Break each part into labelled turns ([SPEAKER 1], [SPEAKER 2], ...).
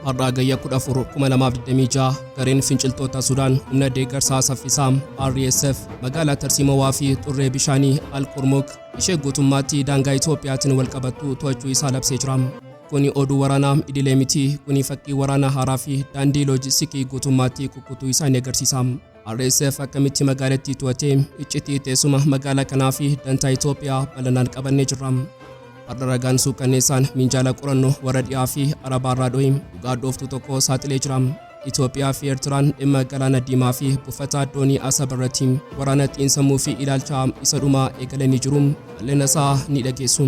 [SPEAKER 1] Har'a Hagayya 14, 2026 gareen finciltoota Sudaan humna deeggarsaa saffisaa RSF magaalaa tarsiimawaa fi xurree bishaanii Al-Qurmuk ishee guutummaatti daangaa Itoophiyaatiin walqabattu to'achuu isaa labsee jira. Kuni oduu waraanaa idilee miti, kuni fakkii waraanaa haaraa fi daandii loojistikii guutummaatti kukkutuu isaa ni agarsiisa. RSF akkamitti magaalattii to'ate? Iccitii teessuma magaalaa kanaa fi dantaa Itoophiyaa bal'inaan qabannee jirra. Har'a ragaan suukkanneessaan minjaala qorannoo warra dhihaa fi Arabaarraa dhohe dhugaa dhooftuu tokko saaxilee jira. Itoophiyaa fi Eertiraan dhimma Galaana Diimaa fi buufata doonii Asab irratti waraana xiinsammuu fi ilaalchaa isa dhumaa eegalanii jiru. Bal'ina isaa ni dhageessu.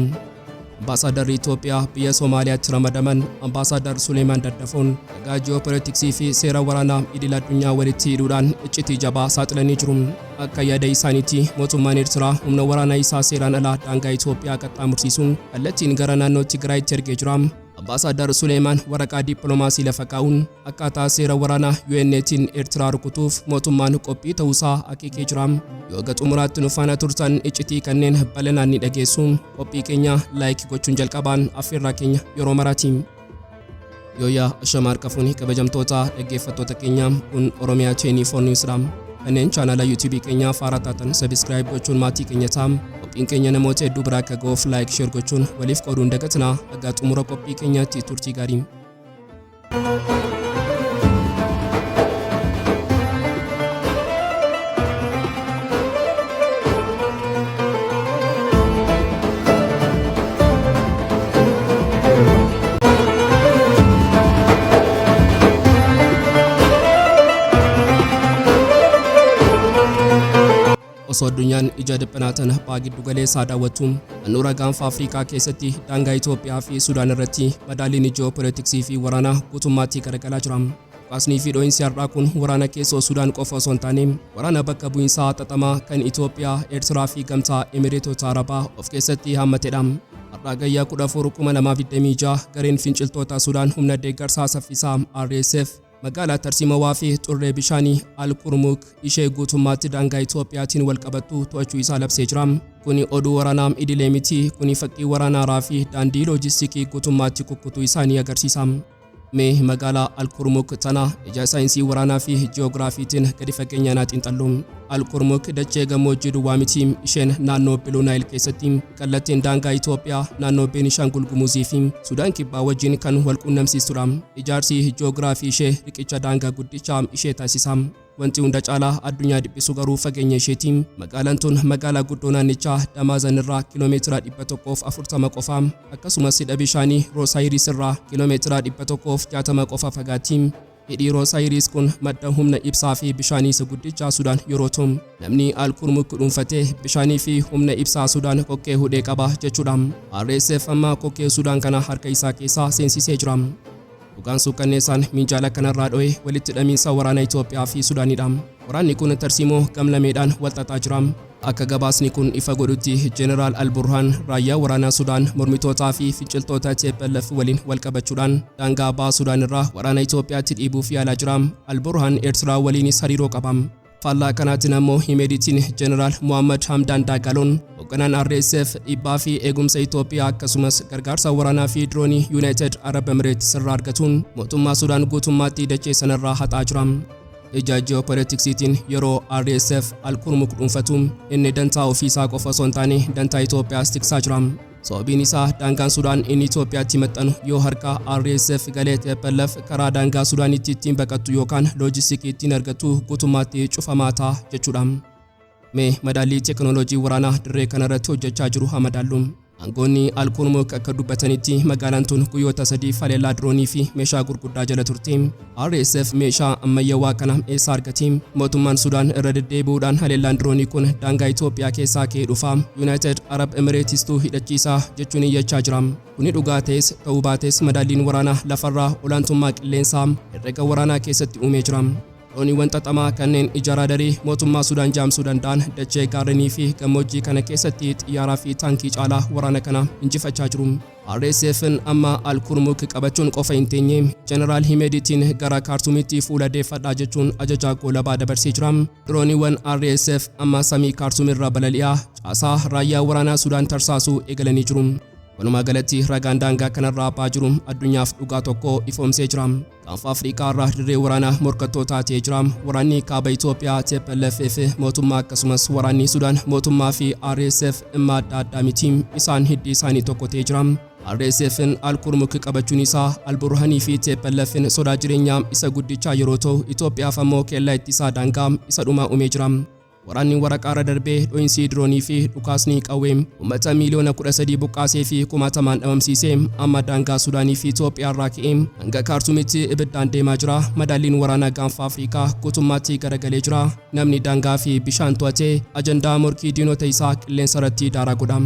[SPEAKER 1] Ambaasaadarri Itoophiyaa biyya Somaaliyaatti ramadaman Ambaasaaddar Suleemaan Daddafoon ragaa ji'oopolitiksii fi seera waraanaa idil addunyaa walitti hidhuudhaan iccitii jabaa saaxilanii jiru. Akka yaada isaaniitti mootummaan Eertiraa humna waraanaa isaa seeraan alaa daangaa Itoophiyaa qaxxaamursiisuun kallattiin gara naannoo Tigraayitti ergee jira. Ambaasaaddar Suleemaan waraqaa dippiloomaasii lafa kaa'uun akkaataa seera waraanaa UN'tiin Eertiraa rukutuuf mootummaan qophii ta'uusaa akeekee jira. Yoo haga xumuraatti nu faana turtan iccitii kanneen bal'inaan ni dhageessu. Qophii keenya like gochuun jalqabaan affeerraa keenya yeroo maraati. Yooyyaa ashama harka fuuni kabajamtoota dhaggeeffattoota keenya, kun Oromiyaa 24 News dha. Kanneen chaanaala YouTube keenyaa faaraa taatan subscribe gochuun maatii keenya ta'a. Qophiin keenya namoota hedduu biraa akka ga'uuf like, share gochuun waliif qooduu hin dagatinaa. Haga xumura qophii keenyaatti turtii gaarii. Osoo addunyaan ija dhiphinaatiin baha giddu galeessaa daawwattu, handhuura gaanfa Afrikaa keessatti daangaa Itoophiyaa fi Sudaan irratti madaalliin ji'oopolitiksii fi waraanaa guutummaatti garagalaa jira. Dhukaasnii fi dho'insi har'aa kun waraana keessoo Sudaan qofa osoo hin taane, waraana bakka bu'iinsaa xaxamaa kan Itoophiyaa, Eertiraa fi Gamtaa Emireetota Arabaa of keessatti haammatedha. Har'a Hagayya 14, 2026 gareen finciltoota Sudaan humna deeggarsaa saffisaa RSF magaalaa tarsiimawaa fi xurree bishaanii Al-Kurmuk ishee guutummaatti daangaa Itoophiyaatiin walqabattu to'achuu isaa labsee jira. Kuni oduu waraanaa idilee miti, kuni fakkii waraana haaraa fi daandii loojistikii guutummaatti kukkutuu isaanii agarsiisa. Mee magaalaa Al-Kurmuk tana ija saayinsii waraanaa fi ji'oogiraafiitiin gadi fageenyaan haa xiinxallu. Al-Kurmuk dachee gammoojjii duwwaa miti, isheen naannoo Biluu Naayil keessatti kallattiin daangaa Itoophiyaa, naannoo Beenishaangul Gumuzii fi Sudaan Kibbaa wajjin kan wal quunnamsiistudha. Ijaarsi ji'oogiraafii ishee riqicha daangaa guddicha ishee taasisa. Wanti hunda caalaa addunyaa dhiphisu garuu fageenya isheeti. Magaalaan tun magaalaa guddoo naannichaa Damaazan irraa kiiloomeetira 140 qofa, akkasumas hidha bishaanii Roosaayiris irraa kiiloomeetira 160 qofa fagaatti. Hidhi Roosaayiris kun madda humna ibsaa fi bishaanii isa guddicha Sudaan yeroo ta'u, namni Al-Kurmuk dhuunfate bishaanii fi humna ibsaa Sudaan kokkee hudhee qaba jechuudha. RSF amma kokkee Sudaan kana harka isaa keessa seensisee jira. Dhugaan suukkanneessaan minjaala kanarraa dho'e walitti hidhamiinsa waraana Itoophiyaa fi Sudaanidha. Waraanni kun tarsiimoo gam-lameedhaan walxaxaa jira. Akka gabaasni kun ifa godhutti Jeneraal Al-Burhaan raayyaa waraanaa Sudaan mormitootaa fi finciltoota tplf waliin walqabachuudhaan daangaa Baha Sudaan irraa waraana Itoophiyaatti dhiibuuf yaalaa jira. Al-Burhaan Eertiraa waliinis hariiroo qaba. Faallaa kanaatiin ammoo Himeditiin Jeneraal Mohaammad Hamdaan Daagaloon hoogganaan RSF dhiibbaa fi eegumsa Itoophiyaa akkasumas gargaarsa waraanaa fi diroonii Yuunaayitid Arab Emireetis irraa argatuun mootummaa Sudaan guutummaatti dachee sanarraa haxaa jira. Ija ji'oopolitiksiitiin yeroo RSF Al-Kurmuk dhuunfatu inni dantaa ofiisaa qofa osoo hin taane dantaa Itoophiyaas tiksaa jira. Sababiin isaa daangaan Sudaan inni Itoophiyaatti maxxanu yoo harka RSF gale tplf karaa daangaa Sudaanitti ittiin baqattu yookaan loojistikii ittiin argattu guutummaatti cufamaa ta'a jechuudha. Mee madaallii teeknooloojii waraanaa dirree kanarratti hojjechaa jiru haa madaallu. Aangoonni Al-Kurmuk akka dubbatanitti magaalaan tun guyyoota sadiif haleellaa diroonii fi meeshaa gurguddaa jala turte. RSF meeshaa ammayyawaa kana eessaa argate? Mootummaan Sudaan irra deddeebi'uudhaan haleellaan diroonii kun daangaa Itoophiyaa keessaa ka'ee dhufa, Yunaayitid Arab Emireetistu hidhachiisa jechuun iyyachaa jira. Kuni dhugaa ta'es ta'uu baates madaalliin waraanaa lafarraa olaantummaa qilleensaa herrega waraanaa keessatti uumee jira. Dooniiwwan xaxamaa kanneen ija raadarii mootummaa Sudaan jaamsuu danda'an dachee gaarrenii fi gammoojjii kana keessatti xiyyaaraa fi taankii caalaa waraana kana injifachaa jiru. RSF'n amma Al-Kurmuk qabachuun qofa hin teenye, Jeneraal Himeditiin gara Kaartumitti fuula deeffadhaa jechuun ajaja goolabaa dabarsee jira. Dirooniiwwan RSF amma samii Kaartum irra balali'aa caasaa raayyaa waraanaa Sudaan tarsaasuu eegalanii jiru. Walumaa galatti ragaan daangaa kanarraa ba'aa jiru addunyaaf dhugaa tokko ifoomsee jira. Gaanfa Afrikaa irraa dirree waraanaa morkattootaa ta'ee jira. Waraanni kaaba Itoophiyaa TPLF fi mootummaa, akkasumas waraanni Sudaan mootummaa fi RSF dhimma adda addaa miti. Isaan hiddi isaanii tokko ta'ee jira. RSF'n Al-Kurmuk qabachuun isaa Al-Burhanii fi TPLF'n sodaa jireenyaa isa guddichaa yeroo ta'u, Itoophiyaaf ammoo kellaa ittisaa daangaa isa dhumaa uumee jira. Waraanni waraqaarra darbee dho'insii diroonii fi dhukaasni qawwee uummata miiliyoona 13 buqqaasee fi kumaatamaan dhabamsiisee amma daangaa Sudaanii fi Itoophiyaa irraa ka'ee hanga Kaartumitti ibiddaan deemaa jira. Madaalliin waraanaa gaanfa Afrikaa guutummaatti garagalee jira. Namni daangaa fi bishaan to'atee ajandaa morkii diinota isaa qilleensa irratti daaraa godha.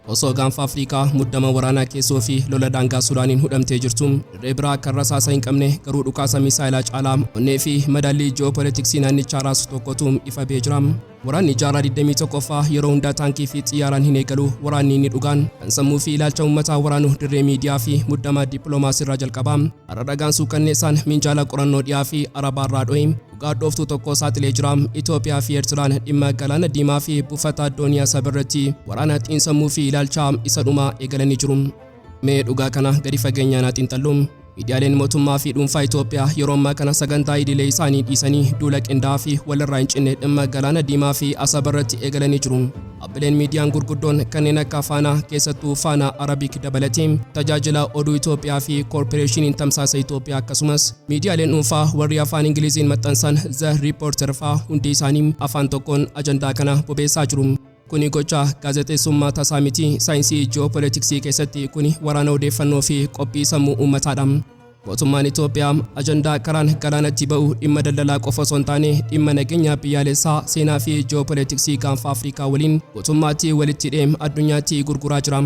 [SPEAKER 1] Osoo gaanfa Afrikaa muddama waraanaa keessoo fi lola daangaa Sudaaniin hudhamtee jirtu, dirree biraa kan rasaasa hin qabne garuu dhukaasa misaayilaa caalaa onnee fi madaallii ji'oopolitiksii naannichaa raasu tokkotu ifa ba'ee jira. Waraanni jaarraa 21ffaa yeroo hundaa taankii fi xiyyaaraan hin eegalu. Waraanni inni dhugaan kan sammuu fi ilaalcha uummataa waraanu dirree miidiyaa fi muddama dippiloomaasii irraa jalqaba. Har'a ragaan suukanneessaan minjaala qorannoo dhiyaa fi Arabaa irraa dho'e dhugaa dhooftuu tokko saaxilee jira. Itoophiyaa fi Eertiraan dhimma Galaana Diimaa fi buufata doonii Asab irratti waraana xiinsammuu fi ilaalchaa isa dhumaa eegalanii jiru. Mee dhugaa kana gadi fageenyaan haa xiinxallu. Miidiyaaleen mootummaa fi dhuunfaa Itoophiyaa yeroo ammaa kana sagantaa idilee isaanii dhiisanii duula qindaa'aa fi walirraa hin cinne dhimma Galaana Diimaa fi Asab irratti eegalanii jiru. Dhaabbileen miidiyaan gurguddoon kanneen akka Faanaa, keessattuu Faanaa Arabic dabalatee, Tajaajila Oduu Itoophiyaa fi Koorporeeshiniin Tamsaasa Itoophiyaa, akkasumas miidiyaaleen dhuunfaa warri afaan Ingiliziin maxxansan The Reporter faa hundi isaanii afaan tokkoon ajandaa kana bobeessaa jiru. Kuni gocha gaazexeessummaa tasaa miti. Saayinsii ji'oopolitiksii keessatti kuni waraana odeeffannoo fi qophii sammuu uummataadha. Mootummaan Itoophiyaa ajandaa karaan galaanatti ba'u dhimma daldalaa qofa osoo hin taane dhimma nageenya biyyaalessaa, seenaa fi ji'oopolitiksii gaanfa Afrikaa waliin guutummaatti walitti hidhee addunyaatti gurguraa jira.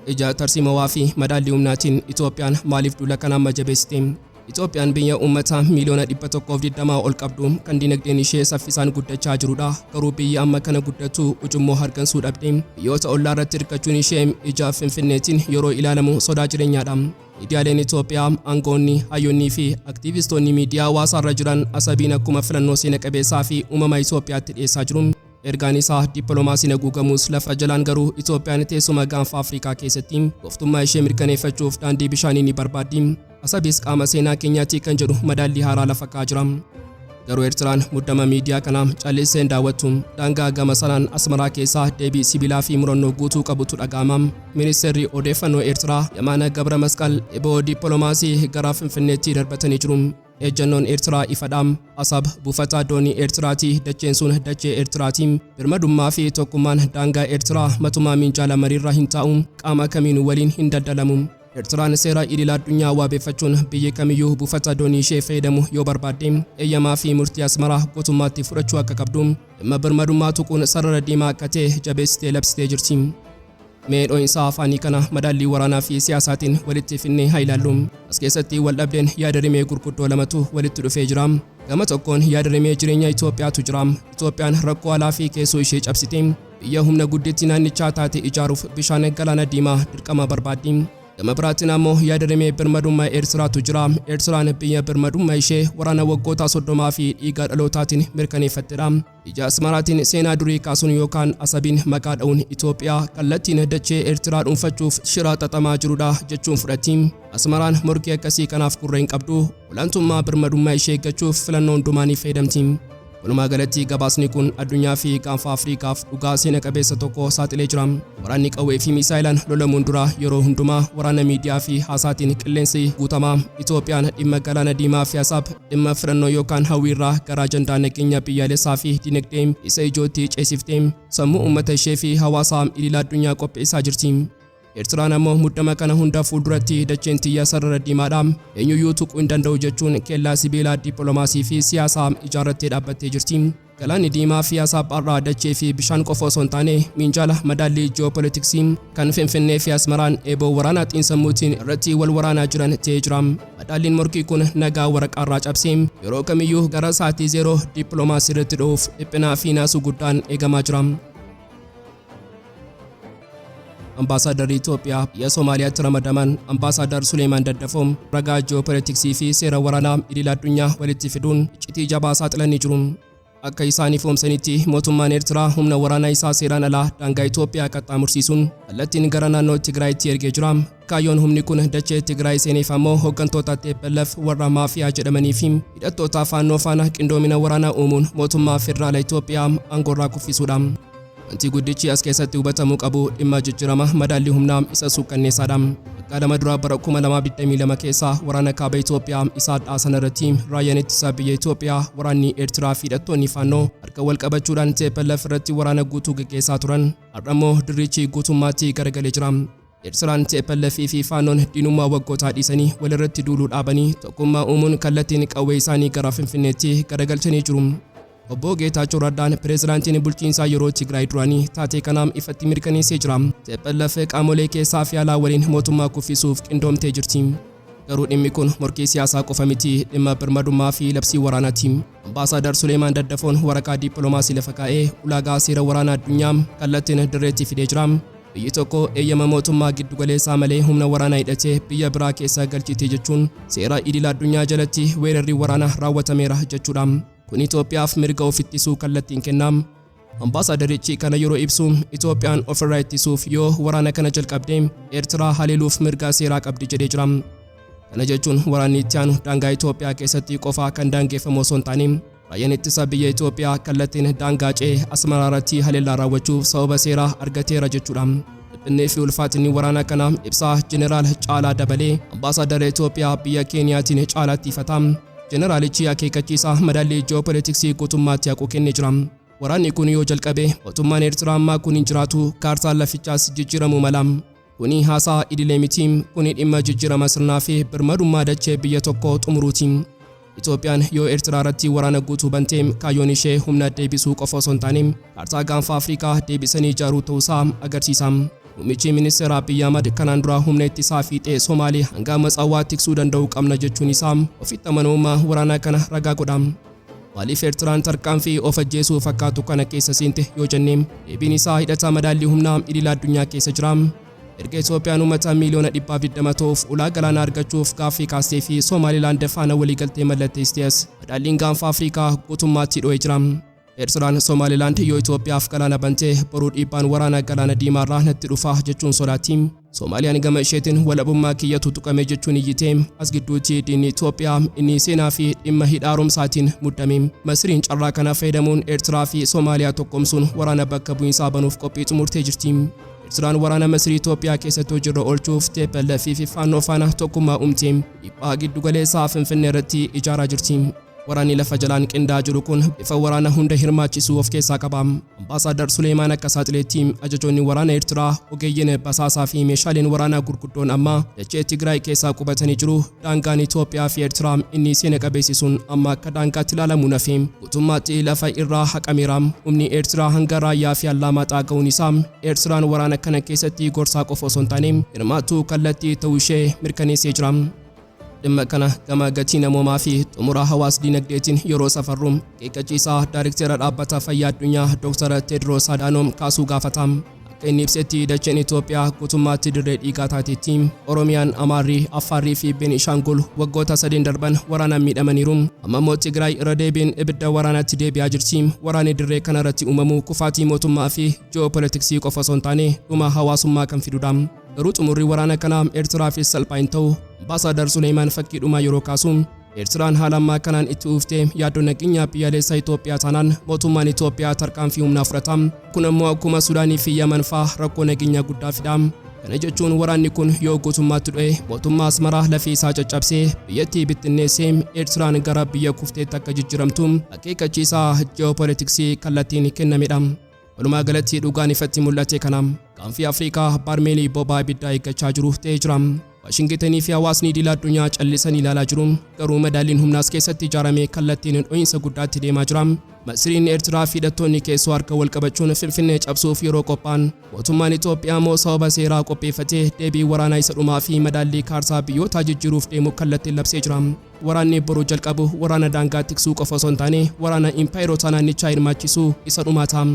[SPEAKER 1] Ija tarsiimawaa fi madaallii humnaatiin Itoophiyaan maaliif duula kana amma jabeessite? Itoophiyaan biyya uummata miiliyoona 120 ol qabdu kan dinagdeen ishee saffisaan guddachaa jirudha. Garuu biyyi amma kana guddattu ujummoo hargansuu dhabde. Biyyoota ollaa irratti hirkachuun ishee ija Finfinneetiin yeroo ilaalamu sodaa jireenyaadha. Miidiyaaleen Itoophiyaa, aangawoonni, hayyoonnii fi aktiivistoonni miidiyaa hawaasaarra jiran Asabiin akkuma filannoo seena qabeessaa fi uumama Itoophiyaatti dhiyeessaa jiru. Ergaan isaa dippiloomaasiin haguugamus lafa jalaan garuu Itoophiyaan teessuma gaanfa Afrikaa keessatti gooftummaa ishee mirkaneeffachuuf daandii bishaanii ni barbaaddi. Asabis qaama seenaa keenyaati kan jedhu madaallii haaraa lafa kaa'aa jira. Garuu Eertiraan muddama miidiyaa kanaa callistee hin daawwattu. Daangaa gama sanaan Asmaraa keessaa deebii sibiilaa fi murannoo guutuu qabutu dhaga'ama. Ministeerri Odeeffannoo Eertiraa Yamaana Gabra Masqal eeboo dippiloomaasii gara Finfinneetti darbatanii jiru. Ejjennoon Eertiraa ifadha. Asab buufata doonii Eertiraati, dacheen sun dachee Eertiraati. Birmadummaa fi tokkummaan daangaa Eertiraa matumaa minjaala mariirra hin taa'u, qaama kamiinuu waliin hin daldalamu. Eertiraan seera idila addunyaa wabeeffachuun biyyi kamiyyuu buufata doonii ishee fayyadamu yoo barbaadde eeyyamaa fi murtii Asmaraa guutummaatti fudhachuu akka qabdu, dhimma birmadummaa tuquun sarara diimaa akka ta'e jabeessitee labsitee jirti. Mee dho'insa afaanii kana madaallii waraanaa fi siyaasaatiin walitti finnee haa ilaallu. As keessatti waldhabdeen yaada rimee gurguddoo lamatu walitti dhufee jira. Gama tokkoon yaada rimee jireenya Itoophiyaatu jira. Itoophiyaan rakkoo alaa fi keessoo ishee cabsite biyya humna gudditti naannichaa taate ijaaruuf bishaan Galaana Diimaa dirqama barbaaddi. Gama biraatiin ammoo yaada rimee birmadummaa Eertiraatu jira. Eertiraan biyya birmadummaa ishee waraana waggoota 30 fi dhiiga dhalootaatiin mirkaneeffattedha. Ija Asmaraatiin seenaa durii kaasuun yookaan Asabiin maqaa dha'uun Itoophiyaa kallattiin dachee Eertiraa dhuunfachuuf shira xaxamaa jirudha jechuun fudhatti. Asmaraan morkii akkasii kanaaf gurra hin qabdu. Olaantummaa birmadummaa ishee eeggachuuf filannoo hundumaa ni fayyadamti. Walumaa galatti gabaasni kun addunyaa fi gaanfa Afrikaaf dhugaa seena qabeessa tokko saaxilee jira. Waraanni qawwee fi miisaayilaan lolamuun dura yeroo hundumaa waraana miidiyaa fi haasaatiin qilleensi guutama. Itoophiyaan dhimma Galaana Diimaa fi Asaab dhimma filannoo yookaan hawwiirraa gara ajandaa nageenya biyyaalessaa fi dinagdee isa ijootti ceesiftee sammuu uummata ishee fi hawaasa idila addunyaa qopheessaa jirti. Eertiraan ammoo muddama kana hunda fuulduratti dacheen tiyya sarara diimaadha, eenyuyyuu tuquu hin danda'u jechuun kellaa sibiilaa dippiloomaasii fi siyaasaa ijaarrattee dhaabbattee jirti. Galaanni Diimaa fi Asaaphaarraa dachee fi bishaan qofa osoo hin taane minjaala madaallii ji'oopolitiksii kan Finfinnee fi Asmaraan eeboo waraanaa xiinsammuutiin irratti wal waraanaa jiran ta'ee jira. Madaalliin morkii kun nagaa waraqaarraa cabsee yeroo kamiyyuu gara sa'aatii zeeroo dippiloomaasii irratti dho'uuf dhiphinaa fi naasuu guddaan eegamaa jira. Ambaasaaddarri Itoophiyaa biyya Somaaliyaatti ramadaman Ambaasaadar Suleemaan Daddafoom ragaa ji'oopolitiksii fi seera waraanaa idil addunyaa walitti fiduun iccitii jabaa saaxilanii jiru. Akka isaan ifoomsanitti, mootummaan Eertiraa humna waraanaa isaa seeraan alaa daangaa Itoophiyaa qaxxaamursiisuun kallattiin gara naannoo Tigraayitti ergee jira. Kaayyoon humni kun dachee Tigraay seeneef ammoo hooggantoota TPLF warra maafiyaa jedhamanii fi hidhattoota Faannoo faana qindoomina waraanaa uumuun mootummaa federaala Itoophiyaa aangoorraa kuffisuudha. Wanti guddichi as keessatti hubatamuu qabu dhimma jijjiirama madaallii humnaa isa suukanneessaadha. Waggaa 2 dura, bara 2022 keessa, waraana kaaba Itoophiyaa isa hadhaa sana irratti raayyaan ittisa biyya Itoophiyaa, waraanni Eertiraa fi hidhattoonni Faannoo harka wal qabachuudhaan TPLF irratti waraana guutuu gaggeessaa turan. Har'a immoo dirrichi guutummaatti garagalee jira. Eertiraan, TPLF fi Faannoon diinummaa waggootaa dhiisanii walirratti duuluu dhaabanii tokkummaa uumuun kallattiin qawwee isaanii gara Finfinneetti garagalchanii jiru. Obbo Geetaachoo Raddaan, pireezidaantiin bulchiinsaa yeroo Tigraay duraanii, taatee kanaam ifatti mirkaneessee jira. TPLF qaamolee keessaa fi alaa waliin mootummaa kuffisuuf qindoomtee jirti. Garuu dhimmi kun morkii siyaasaa qofa miti, dhimma birmadummaa fi labsii waraanaati. Ambaasaadar Suleemaan Daddafoon waraqaa dippiloomaasii lafa kaa'ee ulaagaa seera waraanaa addunyaa kallattiin dirreetti fidee jira. Biyyi tokko eeyyama mootummaa giddugaleessaa malee humna waraanaa hidhatee biyya biraa keessa galchite jechuun seera idil addunyaa jalatti weerarri waraanaa raawwatameera jechuudha. Kun Itoophiyaaf mirga of ittisuu kallattiin kenna. Ambaasaadarichi kana yeroo ibsu, Itoophiyaan ofirraa ittisuuf yoo waraana kana jalqabde Eertiraa haleeluuf mirga seeraa qabdi jedhee jira. Kana jechuun waraanni itti aanu daangaa Itoophiyaa keessatti qofaa kan daangeffamu osoo hin taane, raayyaan ittisa biyya Itoophiyaa kallattiin daangaa ce'ee Asmaraa irratti haleellaa raawwachuuf sababa seeraa argateera jechuudha. Dhiphinnii fi ulfaatinni waraana kanaa ibsaa Jeneraal Caalaa Dabalee, ambaasaadara Itoophiyaa biyya Keeniyaatiin, caalaatti ifata. Jeneraalichi akeekkachiisa madaallii ji'oopolitiksii guutummaatti haqu kennee jira. Waraanni kun yoo jalqabe mootummaan Eertiraa ammaa kun hin jiraatu, kaartaan lafichaas jijjiiramuu mala. Kuni haasaa idilee miti, kuni dhimma jijjiirama sirnaa fi birmadummaa dachee biyya tokkoo xumuruuti. Itoophiyaan yoo Eertiraa irratti waraana guutuu bante kaayyoon ishee humna deebisuu qofa osoo hin taane kaartaa gaanfa Afrikaa deebisanii ijaaruu ta'uusaa agarsiisa. Muummichi ministeera Abiyyi Ahmad kanaan dura humna ittisaa fiixee Somaalee hanga Matsawwaa tiksuu danda'u qabna jechuun isaa ofitti amanamummaa waraanaa kana ragaa godha. Maaliif Eertiraan tarkaanfii of ajjeesuu fakkaatu kana keessa seente yoo jenne, deebiin isaa hidhata madaallii humnaa idila addunyaa keessa jira. Erga Itoophiyaan uummata miiliyoona 120 ta'uuf ulaa galaanaa argachuuf gaaffii kaastee fi Somaalilaand faana waliigaltee mallatteessitee as, madaalliin gaanfa Afrikaa guutummaatti dho'ee jira. Eertiraan Somaalilaand yoo Itoophiyaaf galaana bante boruu dhiibbaan waraana galaana diimaarraa natti dhufa jechuun sodaatti. Soomaaliyaan gama isheetiin walabummaa kiyyatu tuqame jechuun iyyite. As gidduutti diinni Itoophiyaa inni seenaa fi dhimma hidha haaromsaatiin muddame, Masriin, carraa kana fayyadamuun Eertiraa fi Soomaaliyaa tokkoomsuun waraana bakka bu'iinsaa banuuf qophii xumurtee jirti. Eertiraan waraana Masrii Itoophiyaa keessatti hojiirra oolchuuf TPLF fi Faannoo faana tokkummaa uumte. Dhiibbaa giddugaleessaa Finfinnee irratti ijaaraa jirti. Waraanni lafa jalaan qindaa'aa jiru kun bifa waraana hunda hirmaachisuu of keessaa qaba. Ambaasaadar Suleemaan akka saaxileetti, ajajoonni waraana Eertiraa, ogeeyyiin basaasaa fi meeshaaleen waraanaa gurguddoon amma dachee Tigraay keessaa qubatanii jiru. Daangaan Itoophiyaa fi Eertiraa inni seena qabeessi sun amma akka daangaatti ilaalamuu nafe guutummaatti lafa irraa haqameera. Humni Eertiraa hanga Raayyaa fi Allaamaaxaa ga'uun isaa Eertiraan waraana kana keessatti gorsaa qofa osoo hin taane hirmaattuu kallattii ta'uu ishee mirkaneessee jira. Dhimma kana gama gatii namoomaa fi xumura hawaas dinagdeetiin yeroo safarru, akeekkachiisaa Daariktera Dhaabbata Fayyaa Addunyaa Dr. Tedros Adhanom kaasuu gaafata. Akka inni ibsetti, dacheen Itoophiyaa guutummaatti dirree dhiigaa taateetti. Oromiyaan, Amaarri, Affaarrii fi Beenishaangul waggoota sadeen darban waraanaan miidhamaniiru. Amma immoo Tigraay irra deebiin ibidda waraanaatti deebi'aa jirti. Waraanni dirree kana irratti uumamu kufaatii mootummaa fi ji'oopolitiksii qofa osoo hin taane dhuma hawaasummaa kan fidudha. Garuu xumurri waraana kanaa Eertiraafis salphaa hin ta'u. Ambaasaadar Suleemaan fakkiidhumaa yeroo kaasu, Eertiraan haala ammaa kanaan itti uftee yaaddoo nageenyaa biyyaalessaa Itoophiyaa taanaan mootummaan Itoophiyaa tarkaanfii humnaa fudhata. Kun ammoo akkuma Sudaanii fi Yaman fa'aa rakkoo nageenyaa guddaa fida. Kana jechuun waraanni kun yoo guutummaatti dho'e mootummaa Asmaraa lafee isaa caccabsee biyyattii bittinneessee Eertiraan gara biyya kufteetti akka jijjiiramtu akeekkachiisa ji'oopolitiksii kallattiin kennamedha. Walumaa galatti dhugaan ifatti mul'ate kana. Gaanfi Afrikaa baarmeelii boba'aa ibiddaa eeggachaa jiru ta'ee jira. Waashingitenii fi hawaasni idil addunyaa callisanii ilaalaa jiru. Garuu madaalliin humnaas keessatti ijaarame kallattiin dho'iinsa guddaatti deemaa jira. Masriin, Eertiraa fi hidhattoonni keessoo harka wal qabachuun Finfinnee cabsuuf yeroo qophaa'an, mootummaan Itoophiyaa immoo sababa seeraa qopheeffatee deebii waraanaa isa dhumaa fi madaallii kaartaa biyyootaa jijjiiruuf deemu kallattiin labsee jira. Waraanni boru jalqabu waraana daangaa tiksuu qofa osoo hin taane, waraana impaayerota naannichaa hirmaachisuu isa dhumaa ta'a.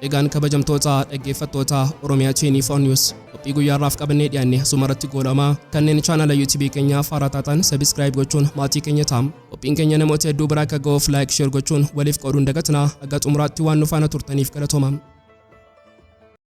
[SPEAKER 1] Egaan kabajamtoota dhaggeeffattoota Oromiyaa 24 News, qophii guyyaarraaf qabannee dhiyaanne asumarratti goolama. Kanneen chaanala YouTube keenyaaf haaraa taatan subscribe gochuun maatii keenya ta'a. Qophiin keenya namoota hedduu biraa akka ga'uuf like, share gochuun waliif qooduun dagatinaa. Haga xumuraatti waan nu faana turtaniif galatooma.